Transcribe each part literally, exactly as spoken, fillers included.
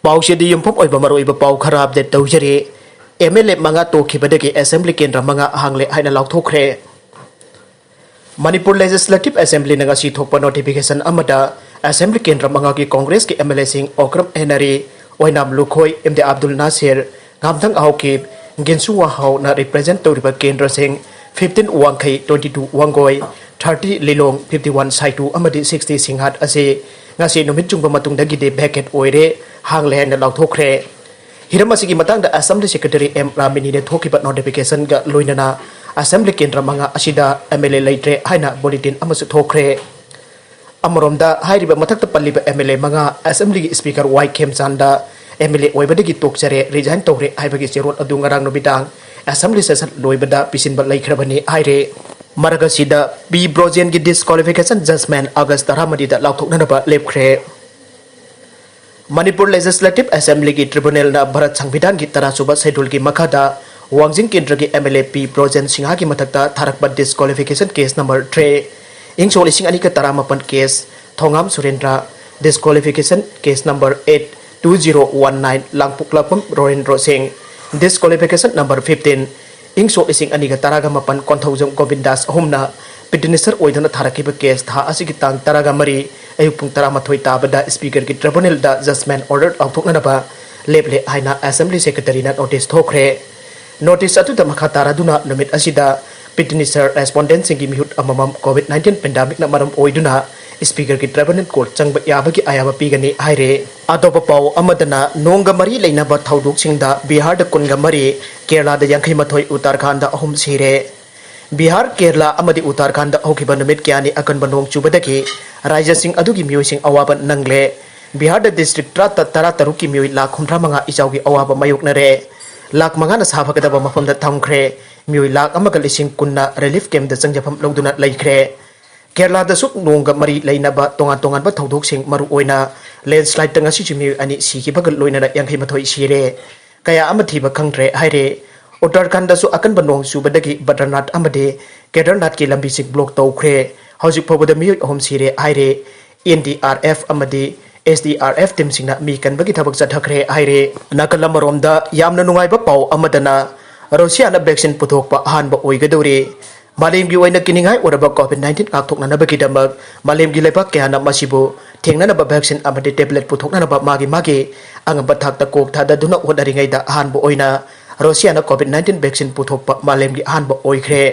ꯄꯥꯎꯆꯦꯗ ꯌꯨꯝꯐꯝ ꯑꯣꯏꯕ ꯃꯔꯨꯑꯣꯏꯕ ꯄꯥꯎ ꯈꯔ ꯑꯞꯗꯦꯠ ꯇꯧꯖꯔꯤ꯫ ꯑꯦꯝ ꯑꯦꯜ ꯑꯦ ꯃꯉꯥ ꯇꯣꯛꯈꯤꯕꯗꯒꯤ ꯑꯦꯁꯦꯝꯕ꯭ꯂꯤ ꯀꯦꯟꯗ꯭ꯔ ꯃꯉꯥ ꯍꯥꯡꯂꯦ ꯍꯥꯏꯅ ꯂꯥꯎꯊꯣꯛꯈ꯭ꯔꯦ꯫ ꯃꯅꯤꯄꯨꯔ ꯂꯦꯖꯤꯁꯂꯦꯇꯤꯚ ꯑꯦꯁꯦꯝꯕ꯭ꯂꯤꯅ ꯉꯁꯤ ꯊꯣꯛꯄ ꯅꯣꯇꯤꯐꯤꯀꯦꯁꯟ ꯑꯃꯗ ꯑꯦꯁꯦꯝꯕ꯭ꯂꯤ ꯀꯦꯟꯗ꯭ꯔ ꯃꯉꯥꯒꯤ ꯀꯣꯡꯒ꯭ꯔꯦꯁꯀꯤ ꯑꯦꯝ ꯑꯦꯜ ꯑꯦꯁꯤꯡ ꯑꯣꯀ꯭ꯔꯝ ꯍꯦꯅꯔꯤ, ꯑꯣꯏꯅꯥꯝ ꯂꯨꯈꯣꯏ, ꯏꯝꯗꯦ ꯑꯕꯗꯨꯜ ꯅꯥꯁꯤꯔ, ꯉꯥꯝꯊꯪ ꯑꯍꯥꯎꯀꯤꯞ, ꯒꯤꯟꯁꯨ ꯋꯥꯍꯥꯎꯅ ꯔꯤꯄ꯭ꯔꯖꯦꯟ ꯇꯧꯔꯤꯕ ꯀꯦꯟꯗ꯭ꯔꯁꯤꯡ fifteen Wangkhei, twenty two Wangoi, thirty Lilong, fifty one Saitu ꯑꯃꯗꯤ ꯁꯤꯛꯁꯇꯤ ꯁꯤꯡꯍꯥꯠ ꯑꯁꯤ ꯉꯁꯤ ꯅꯨꯃꯤꯠ ꯆꯨꯡꯕ ꯃꯇꯨꯡꯗꯒꯤꯗꯤ ꯚꯦꯀꯦꯠ ꯑꯣꯏꯔꯦ, ꯍꯥꯡꯂꯦ ꯍꯥꯏꯅ ꯂꯥꯎꯊꯣꯛꯈ꯭ꯔꯦ꯫ ꯍꯤꯔꯝ ꯑꯁꯤꯒꯤ ꯃꯇꯥꯡꯗ ꯑꯦꯁꯦꯝꯕ꯭ꯂꯤ ꯁꯦꯀ꯭ꯔꯦꯇꯔꯤ ꯑꯦꯝ ꯔꯥꯃꯤꯅꯤꯅ ꯊꯣꯛꯈꯤꯕ ꯅꯣꯇꯤꯐꯤꯀꯦꯁꯟꯒ ꯂꯣꯏꯅꯅ ꯑꯦꯁꯦꯝꯕ꯭ꯂꯤ ꯀꯦꯟꯗ꯭ꯔ ꯃꯉꯥ ꯑꯁꯤꯗ ꯑꯦꯝ ꯑꯦꯜ ꯑꯦ ꯂꯩꯇ꯭ꯔꯦ ꯍꯥꯏꯅ ꯕꯨꯂꯦꯇꯤꯟ ꯑꯃꯁꯨ ꯊꯣꯛꯈ꯭ꯔꯦ꯫ ꯑꯃꯔꯣꯝꯗ ꯍꯥꯏꯔꯤꯕ ꯃꯊꯛꯇ ꯄꯜꯂꯤꯕ ꯑꯦꯝ ꯑꯦꯜ ꯑꯦ ꯃꯉꯥ ꯑꯦꯁꯦꯝꯕ꯭ꯂꯤꯒꯤ speaker Y Khemchand M L A ꯑꯣꯏꯕꯗꯒꯤ ꯇꯣꯛꯆꯔꯦ, ꯔꯤꯖꯥꯏꯟ ꯇꯧꯔꯦ ꯍꯥꯏꯕꯒꯤ ꯆꯦꯔꯣꯜ ꯑꯗꯨ ꯉꯔꯥꯡ ꯅꯨꯃꯤꯗꯥꯡ ꯑꯦꯁꯦꯝꯕ꯭ꯂꯤ ꯁꯦꯁꯟ ꯂꯣꯏꯕꯗ ꯄꯤꯁꯤꯟꯕ ꯂꯩꯈ꯭ꯔꯕꯅꯤ ꯍꯥꯏꯔꯦ꯫ ꯃꯔꯛ ꯑꯁꯤꯗ ꯄꯤ ꯕ꯭ꯔꯣꯖꯦꯟꯒꯤ ꯗꯤꯁꯀ꯭ꯋꯥꯂꯤꯐꯤꯀꯦꯁꯟ ꯖꯖꯃꯦꯟ ꯑꯥꯒꯁ ꯇꯔꯥꯃꯔꯤꯗ ꯂꯥꯎꯊꯣꯛꯅꯅꯕ ꯂꯦꯞꯈ꯭ꯔꯦ꯫ ꯃꯅꯤꯄꯨꯔ ꯂꯦꯖꯤꯁꯂꯦꯇꯤꯚ ꯑꯦꯁꯦꯝꯕ꯭ꯂꯤꯒꯤ ꯇ꯭ꯔꯤꯕꯨꯅꯦꯜꯅ ꯚꯥꯔꯠ ꯁꯪꯕꯤꯙꯥꯟꯒꯤ ꯇꯔꯥꯁꯨꯕ ꯁꯦꯗꯨꯜꯒꯤ ꯃꯈꯥꯗ ꯋꯥꯡꯖꯤꯡ ꯀꯦꯟꯗ꯭ꯔꯒꯤ ꯑꯦꯝ ꯑꯦꯜ ꯑꯦ ꯄꯤ ꯕ꯭ꯔꯣꯖꯦꯟ ꯁꯤꯡꯍꯥꯒꯤ ꯃꯊꯛꯇ ꯊꯥꯔꯛꯄ ꯗꯤꯁꯀ꯭ꯋꯥꯂꯤꯐꯤꯀꯦꯁꯟ ꯀꯦꯁ ꯅꯝꯕꯔ ꯊ꯭ꯔꯤ, ꯏꯪ ꯁꯣꯛ ꯂꯤꯁꯤꯡ ꯑꯅꯤꯒ ꯇꯔꯥꯃꯥꯄꯟ case Thongam Surendra, disqualification case number eight, two zero one nine ꯂꯥꯡꯄꯣꯛꯂꯥꯛꯄꯝ Rohendro Singh, disqualification number fifteen, ꯏꯪ ꯁꯣꯛ ꯂꯤꯁꯤꯡ ꯑꯅꯤꯒ ꯇꯔꯥꯒ ꯃꯥꯄꯟ ꯀꯣꯟꯊꯧꯖꯝ ꯒꯣꯕꯤꯟꯗꯥꯁ ꯑꯍꯨꯝꯅ ꯄꯤꯇꯤꯁꯅꯔ ꯑꯣꯏꯗꯨꯅ ꯊꯥꯔꯛꯈꯤꯕ ꯀꯦꯁ ꯊꯥ ꯑꯁꯤꯒꯤ ꯇꯥꯡ ꯇꯔꯥꯒ ꯃꯔꯤ ꯑꯌꯨꯛ ꯄꯨꯡ ꯇꯔꯥꯃꯥꯊꯣꯏ ꯇꯥꯕꯗ ꯁ꯭ꯄꯤꯀꯔꯒꯤ ꯇ꯭ꯔꯤꯕꯨꯅꯦꯜꯗ ꯖꯖꯃꯦꯟ ꯑꯣꯔꯗꯔ ꯂꯥꯎꯊꯣꯛꯅꯅꯕ ꯂꯦꯞꯂꯦ ꯍꯥꯏꯅ ꯑꯦꯁꯦꯝꯕ꯭ꯂꯤ ꯁꯦꯀ꯭ꯔꯦꯇꯔꯤꯅ ꯅꯣꯇꯤꯁ ꯊꯣꯛꯈ꯭ꯔꯦ꯫ ꯅꯣꯇꯤꯁ ꯑꯗꯨꯗ ꯃꯈꯥ ꯇꯥꯔꯗꯨꯅ ꯅꯨꯃꯤꯠ ꯑꯁꯤꯗ ꯄꯤꯇꯤꯁꯅꯔ ꯔꯦꯁꯄꯣꯟꯗꯦꯟꯠꯁꯤꯡꯒꯤ ꯃꯤꯍꯨꯠ ꯑꯃꯃꯝ ꯀꯣꯚꯤꯗ ꯅꯥꯏꯟꯇꯤꯟ ꯄꯦꯟꯗꯥꯃꯤꯛꯅ ꯃꯔꯝ ꯑꯣꯏꯗꯨꯅ ꯁ꯭ꯄꯤꯀꯔꯒꯤ ꯇ꯭ꯔꯤꯕꯨꯅꯦꯜ ꯀꯣꯔꯠ ꯆꯪꯕ ꯌꯥꯕꯒꯤ ꯑꯌꯥꯕ ꯄꯤꯒꯅꯤ ꯍꯥꯏꯔꯦ꯫ ꯑꯇꯣꯞꯄ ꯄꯥꯎ ꯑꯃꯗꯅ ꯅꯣꯡꯒ ꯃꯔꯤ ꯂꯩꯅꯕ ꯊꯧꯗꯣꯛꯁꯤꯡꯗ ꯕꯤꯍꯥꯔꯗ ꯀꯨꯟꯒ ꯃꯔꯤ, ꯀꯦꯔꯂꯥꯗ ꯌꯥꯡꯈꯩ ꯃꯥꯊꯣꯏ, ꯎꯠꯇꯔꯈꯥꯟꯗ ꯑꯍꯨꯝ ꯁꯤꯔꯦ꯫ ꯕꯤꯍꯥꯔ, ꯀꯦꯔꯂꯥ ꯑꯃꯗꯤ ꯎꯠꯇꯔꯈꯥꯟꯗ ꯍꯧꯈꯤꯕ ꯅꯨꯃꯤꯠ ꯀꯌꯥꯅꯤ ꯑꯀꯟꯕ ꯅꯣꯡ ꯆꯨꯕꯗꯒꯤ ꯔꯥꯖ꯭ꯌꯁꯤꯡ ꯑꯗꯨꯒꯤ ꯃꯤꯑꯣꯏꯁꯤꯡ ꯑꯋꯥꯕ ꯅꯪꯂꯦ꯫ ꯕꯤꯍꯥꯔꯗ ꯗꯤꯁꯇ꯭ꯔꯤꯛ ꯇꯔꯥ, ꯇꯔꯥ ꯇꯔꯨꯛꯀꯤ ꯃꯤꯑꯣꯏ ꯂꯥꯈ ꯍꯨꯝꯗ꯭ꯔꯥ ꯃꯉꯥ ꯏꯆꯥꯎꯒꯤ ꯑꯋꯥꯕ ꯃꯥꯌꯣꯛꯅꯔꯦ꯫ ꯂꯥꯈ ꯃꯉꯥꯅ ꯁꯥ ꯐꯒꯗꯕ ꯃꯐꯝꯗ ꯊꯝꯈ꯭ꯔꯦ꯫ ꯃꯤꯑꯣꯏ ꯂꯥꯈ ꯑꯃꯒ ꯂꯤꯁꯤꯡ ꯀꯨꯟꯅ ꯔꯤꯂꯤꯐ ꯀꯦꯝꯞꯇ ꯆꯪꯖꯐꯝ ꯂꯧꯗꯨꯅ ꯂꯩꯈ꯭ꯔꯦ꯫ ꯀꯦꯔꯂꯥꯗꯁꯨ ꯅꯣꯡꯒ ꯃꯔꯤ ꯂꯩꯅꯕ ꯇꯣꯉꯥꯟ ꯇꯣꯉꯥꯟꯕ ꯊꯧꯗꯣꯛꯁꯤꯡ, ꯃꯔꯨꯑꯣꯏꯅ ꯂꯦꯟꯁꯂꯥꯏꯗꯇ ꯉꯁꯤꯁꯨ ꯃꯤꯑꯣꯏ ꯑꯅꯤ ꯁꯤꯈꯤꯕꯒ ꯂꯣꯏꯅꯅ ꯌꯥꯡꯈꯩ ꯃꯥꯊꯣꯏ ꯁꯤꯔꯦ꯫ ꯀꯌꯥ ꯑꯃ ꯊꯤꯕ ꯈꯪꯗ꯭ꯔꯦ ꯍꯥꯏꯔꯦ꯫ ꯎꯠꯇꯔꯈꯟꯗꯁꯨ ꯑꯀꯟꯕ ꯅꯣꯡ ꯆꯨꯕꯗꯒꯤ ꯕꯗ꯭ꯔꯅꯥꯊ ꯑꯃꯗꯤ ꯀꯦꯗꯔꯅꯥꯊꯀꯤ ꯂꯝꯕꯤꯁꯤꯡ ꯕ꯭ꯂꯣꯛ ꯇꯧꯈ꯭ꯔꯦ꯫ ꯍꯧꯖꯤꯛ ꯐꯥꯎꯕꯗ ꯃꯤꯑꯣꯏ ꯑꯍꯨꯝ ꯁꯤꯔꯦ ꯍꯥꯏꯔꯦ꯫ ꯑꯦꯟ ꯗꯤ ꯑꯥꯔ ꯑꯦꯐ ꯑꯃꯗꯤ ꯑꯦꯁ ꯗꯤ ꯑꯥꯔ ꯑꯦꯐ ꯇꯤꯝꯁꯤꯡꯅ ꯃꯤ ꯀꯟꯕꯒꯤ ꯊꯕꯛ ꯆꯠꯊꯈ꯭ꯔꯦ ꯍꯥꯏꯔꯦ꯫ ꯅꯥꯀꯜ ꯑꯃꯔꯣꯝꯗ ꯌꯥꯝꯅ ꯅꯨꯡꯉꯥꯏꯕ ꯄꯥꯎ ꯑꯃꯗꯅ ꯔꯣꯁꯤꯌꯥꯅ ꯚꯦꯛꯁꯤꯟ ꯄꯨꯊꯣꯛꯄ ꯑꯍꯥꯟꯕ ꯑꯣꯏꯒꯗꯧꯔꯦ꯫ ꯃꯥꯂꯦꯝꯒꯤ ꯑꯣꯏꯅ ꯀꯤꯅꯤꯡꯉꯥꯏ ꯑꯣꯏꯔꯕ ꯀꯣꯚꯤꯗ ꯅꯥꯏꯟꯇꯤꯟ ꯉꯥꯛꯊꯣꯛꯅꯅꯕꯒꯤꯗꯃꯛ ꯃꯥꯂꯦꯝꯒꯤ ꯂꯩꯕꯥꯛ ꯀꯌꯥꯅ ꯃꯁꯤꯕꯨ ꯊꯦꯡꯅꯅꯕ ꯚꯦꯛꯁꯤꯟ ꯑꯃꯗꯤ ꯇꯦꯕ꯭ꯂꯦꯠ ꯄꯨꯊꯣꯛꯅꯅꯕ ꯃꯥꯒꯤ ꯃꯥꯒꯤ ꯑꯉꯝꯕ ꯊꯥꯛꯇ ꯀꯣꯛ ꯊꯥꯗꯗꯨꯅ ꯍꯣꯠꯅꯔꯤꯉꯩꯗ ꯑꯍꯥꯟꯕ ꯑꯣꯏꯅ ꯔꯣꯁꯤꯌꯥꯅ ꯀꯣꯚꯤꯗ ꯅꯥꯏꯟꯇꯤꯟ ꯚꯦꯛꯁꯤꯟ ꯄꯨꯊꯣꯛꯄ ꯃꯥꯂꯦꯝꯒꯤ ꯑꯍꯥꯟꯕ ꯑꯣꯏꯈ꯭ꯔꯦ꯫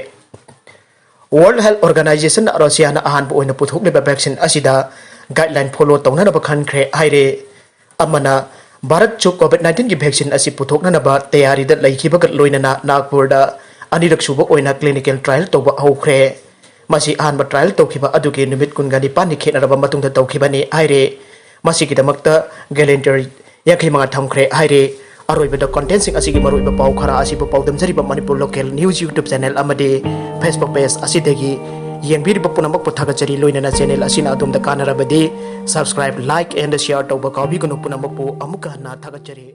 ꯋꯥꯔꯜꯗ ꯍꯦꯜꯊ ꯑꯣꯔꯒꯅꯥꯏꯖꯦꯁꯟꯅ ꯔꯣꯁꯤꯌꯥꯅ ꯑꯍꯥꯟꯕ ꯑꯣꯏꯅ ꯄꯨꯊꯣꯛꯂꯤꯕ ꯚꯦꯛꯁꯤꯟ ꯑꯁꯤꯗ ꯒꯥꯏꯗꯂꯥꯏꯟ ꯐꯣꯂꯣ ꯇꯧꯅꯅꯕ ꯈꯟꯈ꯭ꯔꯦ ꯍꯥꯏꯔꯦ꯫ ꯑꯃꯅ, ꯚꯥꯔꯠꯁꯨ ꯀꯣꯚꯤꯗ ꯅꯥꯏꯟꯇꯤꯟꯒꯤ ꯚꯦꯛꯁꯤꯟ ꯑꯁꯤ ꯄꯨꯊꯣꯛꯅꯅꯕ ꯇꯌꯥꯔꯤꯗ ꯂꯩꯈꯤꯕꯒ ꯂꯣꯏꯅꯅ ꯅꯥꯒꯄꯨꯔꯗ ꯑꯅꯤꯔꯛ ꯁꯨꯕ ꯑꯣꯏꯅ ꯀ꯭ꯂꯤꯅꯤꯀꯦꯜ ꯇ꯭ꯔꯥꯏꯜ ꯇꯧꯕ ꯍꯧꯈ꯭ꯔꯦ꯫ ꯃꯁꯤ ꯑꯍꯥꯟꯕ ꯇ꯭ꯔꯥꯏꯜ ꯇꯧꯈꯤꯕ ꯑꯗꯨꯒꯤ ꯅꯨꯃꯤꯠ ꯀꯨꯟꯒ ꯅꯤꯄꯥꯟꯅꯤ ꯈꯦꯠꯅꯔꯕ ꯃꯇꯨꯡꯗ ꯇꯧꯈꯤꯕꯅꯤ ꯍꯥꯏꯔꯦ꯫ ꯃꯁꯤꯒꯤꯗꯃꯛꯇ ꯒꯦꯂꯦꯟꯇꯔ ꯌꯥꯡꯈꯩ ꯃꯉꯥ ꯊꯝꯈ꯭ꯔꯦ ꯍꯥꯏꯔꯦ꯫ ꯑꯔꯣꯏꯕꯗ ꯀꯣꯟꯇꯦꯟꯁꯤꯡ ꯑꯁꯤꯒꯤ ꯃꯔꯨꯑꯣꯏꯕ ꯄꯥꯎ ꯈꯔ ꯑꯁꯤꯕꯨ ꯄꯥꯎꯗꯝꯖꯔꯤꯕ Manipur local news YouTube channel ꯑꯃꯗꯤ ꯐꯦꯁꯕꯨꯛ ꯄꯦꯖ ꯑꯁꯤꯗꯒꯤ ꯌꯦꯡꯕꯤꯔꯤꯕ ꯄꯨꯝꯅꯃꯛꯄꯨ ꯊꯥꯒꯠꯆꯔꯤ꯫ ꯂꯣꯏꯅꯅ ꯆꯦꯅꯦꯜ ꯑꯁꯤꯅ ꯑꯗꯣꯝꯗ ꯀꯥꯟꯅꯔꯕꯗꯤ ꯁꯕꯁꯀ꯭ꯔꯥꯏꯕ, ꯂꯥꯏꯛ ꯑꯦꯟ ꯁꯤꯌꯥꯔ ꯇꯧꯕ ꯀꯥꯎꯕꯤꯒꯅꯨ꯫ ꯄꯨꯝꯅꯃꯛꯄꯨ ꯑꯃꯨꯛꯀ ꯍꯟꯅ ꯊꯥꯒꯠꯆꯔꯤ꯫